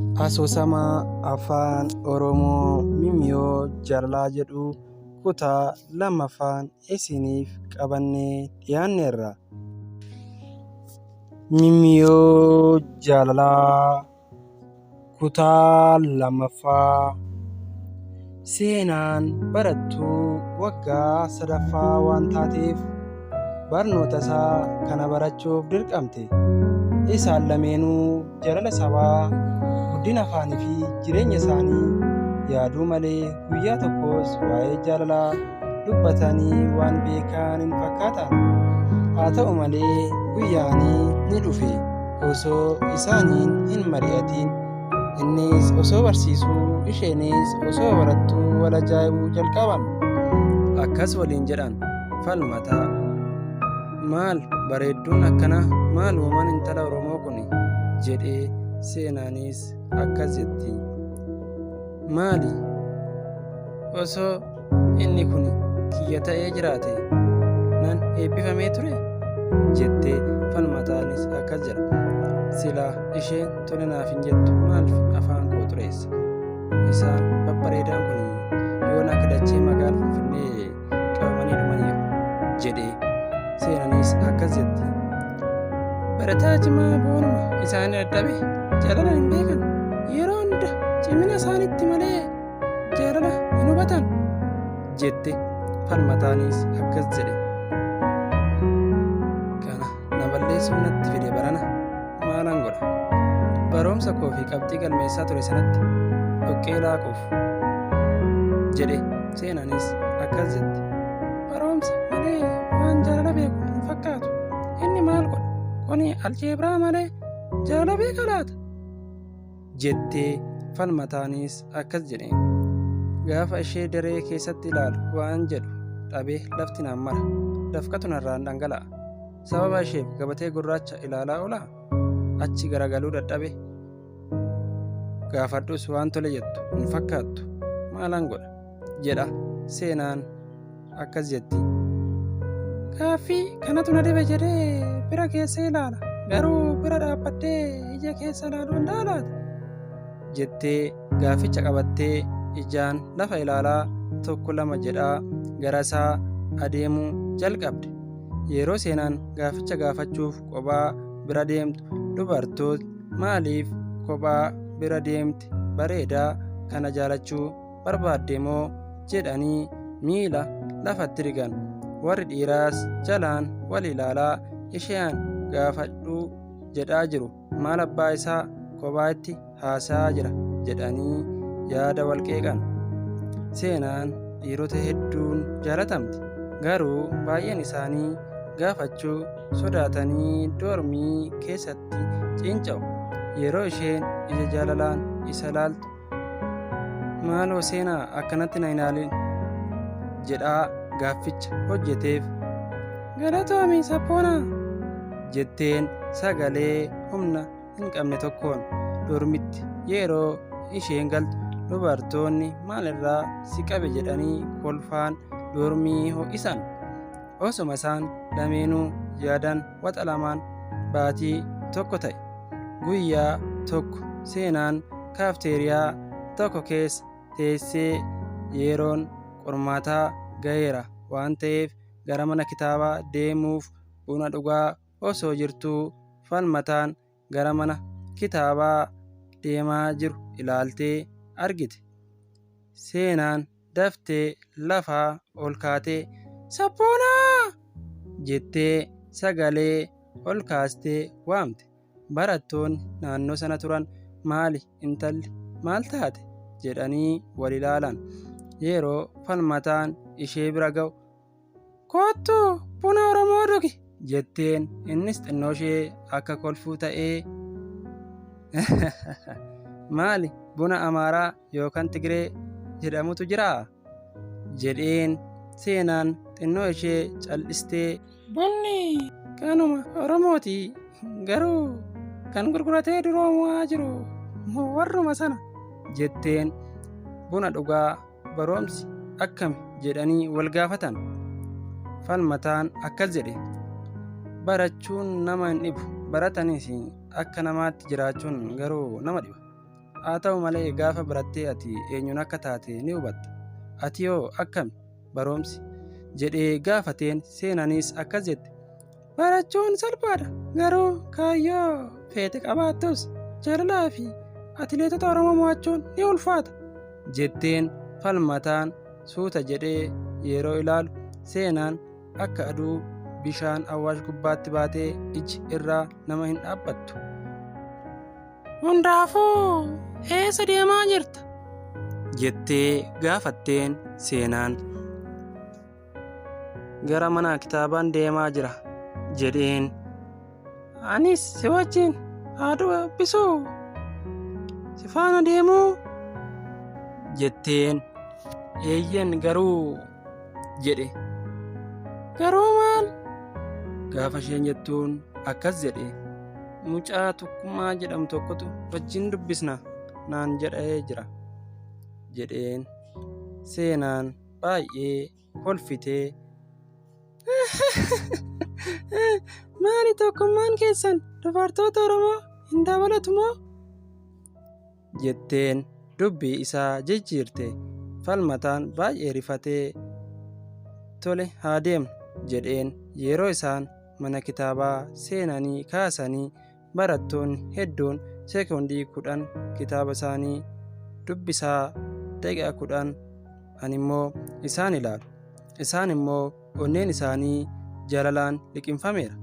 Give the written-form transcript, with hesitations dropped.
Asoosama Afaan Oromoo Mimiyoo Jaalalaa jedhu kutaa lammaffaan isiniif qabannee dhiyaanneerra. Mimiyoo Jaalalaa kutaa lammaffaa Seenaan barattuu waggaa sadaffaa waan taateef barnoota isaa kana barachuuf dirqamte. Isaan lameenuu jaalala sabaa, guddina afaanii fi jireenya isaanii yaaduu malee guyyaa tokkos waa'ee jaalalaa dubbatanii waan beekan hin fakkaatan. Haa ta'u malee guyyaanii ni dhufe osoo isaaniin hin mari'atin. Innis osoo barsiisuu isheenis osoo barattuu wal ajaa'ibuu jalqaban. Akkas waliin jedhan Falmataa. Maal bareedduun akkanaa maal uumaan intala Oromoo kuni jedhee Seenaanis akkas jetti. Maali osoo inni kuni kiyya ta'ee jiraate nan eebbifamee ture jettee Falmataanis akkas jedha. Silaa isheen tole naaf hin jettu maaliif afaan koo xureessa? Isaan babbareedaan kun yoona akka dachee magaala Finfinnee qabamanii dhumaniiru jedhee Seenanis akkas jetti. Barataa cimaa boonuma isaanii dadhabe jaalala hin beekan yeroo hunda cimina isaanitti malee jaalala hin hubatan jette Falmataanis akkas jedhe. Kana na balleessuuf natti fide barana maalan godha? Barumsa koo fi qabxii galmeessaa ture sanatti dhoqqee laaquuf jedhe Seenanis akkas jette. Barumsa malee waan jaalala beeku hin fakkaatu. Inni maal godha? Kuni aljeebraa malee jaalala beeka laata? Jettee Falmataanis akkas jedheen. Gaafa ishee daree keessatti ilaalu waan jedhu dhabee lafti naan mara. Dafqatu narraan dhangala'a. Sababa isheef gabatee gurraacha ilaalaa oolaa? Achi garagaluu dadhabe. Gaafadhus waan tole jettu hin fakkaattu. Maalan godha? Jedha Seenaan akkas jetti. Gaaffii kanatu na dhibe jedhee bira geessee ilaala. Garuu bira dhaabbadhee ija keessa ilaaluu danda'a laata? Jettee gaafficha qabattee ijaan lafa ilaalaa tokko lama jedhaa garasaa adeemuu jalqabde. Yeroo Seenaan gaafficha gaafachuuf kophaa bira deemtu dubartootni maaliif kophaa bira deemti bareedaa kana jaalachuu barbaadde moo jedhanii miila lafatti rigan. Warri dhiiraas jalaan wal ilaalaa isheen gaafadhuu jedhaa jiru maal abbaa isaa kophaa itti haasa'aa jira jedhanii yaada wal qeeqan. Seenaan dhiirota hedduun jaalatamti. Garuu baay'een isaanii gaafachuu sodaatanii doormii keessatti ciinca'u. Yeroo isheen ija jaalalaan isa laaltu maaloo Seenaa akkanatti na ilaalin jedhaa gaafficha hojjeteef. Galatoomi sabboonaa jetteen sagalee humna hin qabne tokkoon. Doormitti yeroo isheen galtu dubartoonni maalirraa si qabe jedhanii kolfaan doormii ho'isan. Osuma isaan lameenuu yaadan waxa lamaan baatii tokko ta'e. Guyyaa tokko Seenaan kaafteeriyaa tokko keessa teessee yeroon qormaataa gaheera waan ta'eef gara mana kitaabaa deemuuf buna dhugaa osoo jirtuu Falmataan gara mana kitaabaa deemaa jiru ilaaltee argite. Seenaan daftee lafaa ol kaatee Sabboonaa! jettee sagalee ol kaastee waamte. Barattoonni naannoo sana turan maali intalli maal taate jedhanii wal ilaalan. Yeroo Falmataan ishee bira ga'u Koottu buna Oromoo dhugi jetteen innis xinnooshee akka kolfuu ta'ee maali buna Amaaraa yookaan Tigiree jedhamutu jiraa? Jedheen. Seenaan xinnoo ishee cal'istee bunni kanuma Oromooti garuu kan gurguratee duroomaa jiru warruma sana jetteen buna dhugaa baroomsi akkami jedhanii wal gaafatan. Falmataan akkas jedhe barachuun nama hin dhibu baratanis akka namaatti jiraachuun garuu nama dhiba. Haa ta'u malee gaafa barattee ati eenyuun akka taate ni hubatta. Ati hoo akkami barumsi? Jedhee gaafateen Seenaanis akkas jette. Barachuun salphaadha. Garuu kaayyoo feete qabaattus jaalalaa fi atileetota Oromoo mo'achuun ni ulfaata. Jetteen Falmataan suuta jedhee yeroo ilaalu Seenaan akka aduu bishaan Awwaash gubbaatti baatee iji irraa nama hin dhaabbattu. Hundaafuu eessa deemaa jirta? Jettee gaafatteen Seenaan. Gara mana kitaabaan deemaa jira jedheen. Anis si wajjin haa dubbisuu? Si faana deemuu? Jetteen. Eeyyen garuu jedhe. Garuu maal? Gaafa isheen jettuun akkas jedhe. Mucaa Tokkummaa jedhamu tokkotu wajjin dubbisna naan jedhee jira jedheen. Seenaan baay'ee kolfitee Maali tokkummaan keessan dubartoota Oromoo hin dabalatu moo? Jetteen dubbii isaa jijjiirte. Falmataan baay'ee rifatee tole haa deemnu jedheen. Yeroo isaan mana kitaabaa seenanii kaasanii barattoonni hedduun sekoondii 10 kitaaba isaanii dubbisaa daqiiqaa 10 ani immoo isaan ilaalu. Isaan immoo onneen isaanii jaalalaan liqimfameera.